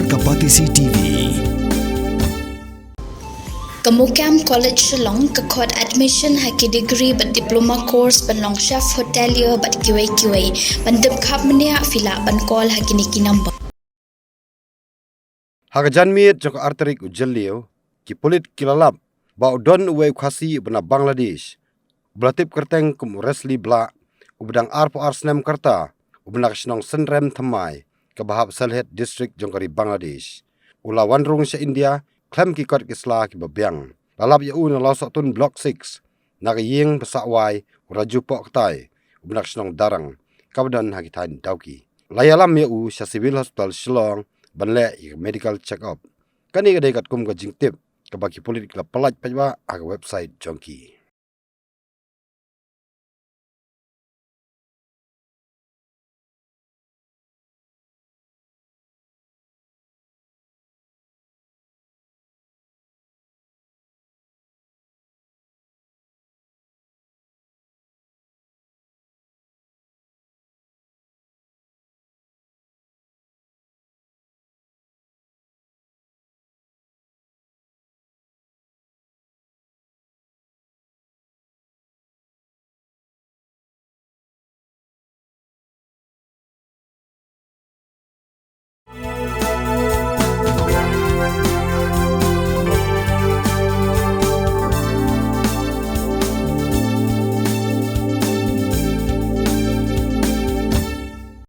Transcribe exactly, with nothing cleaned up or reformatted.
Ka Batesi T V. Ka MOKAM College Shillong ka khot admission ha ki degree bad diploma course ban long chef hotelier bad kiwei kiwei. Ban tip khapmeniah phi lah ban call ha kine ki number. Ha ka janmiet jong ka ar tarik u Jylliew, ki pulit ki la lap ba u don uwei u Khasi uba na Bangladesh, uba la tip kyrteng kum u Resli Blah, uba dang arphew ar snem ka rta, uba na ka shnong Synrem Thymmai, kaba hap Sylhet District jong ka ri Bangladesh. U la wan rung sha India khlem ki kot ki sla kiba biang. La lap ïa u na Lawsohtun Block six, na ka ïing ba sah wai u Raju Pohktai, uba na ka shnong Darrang, kaba don ha ki thaiñ Dawki. La ïalam ïa u sha Civil Hospital Shillong ban leh ïa ka medical check up. Kane ka dei katkum ka jingtip kaba ki pulit ki la pyllait paidbah ha ka website jong ki.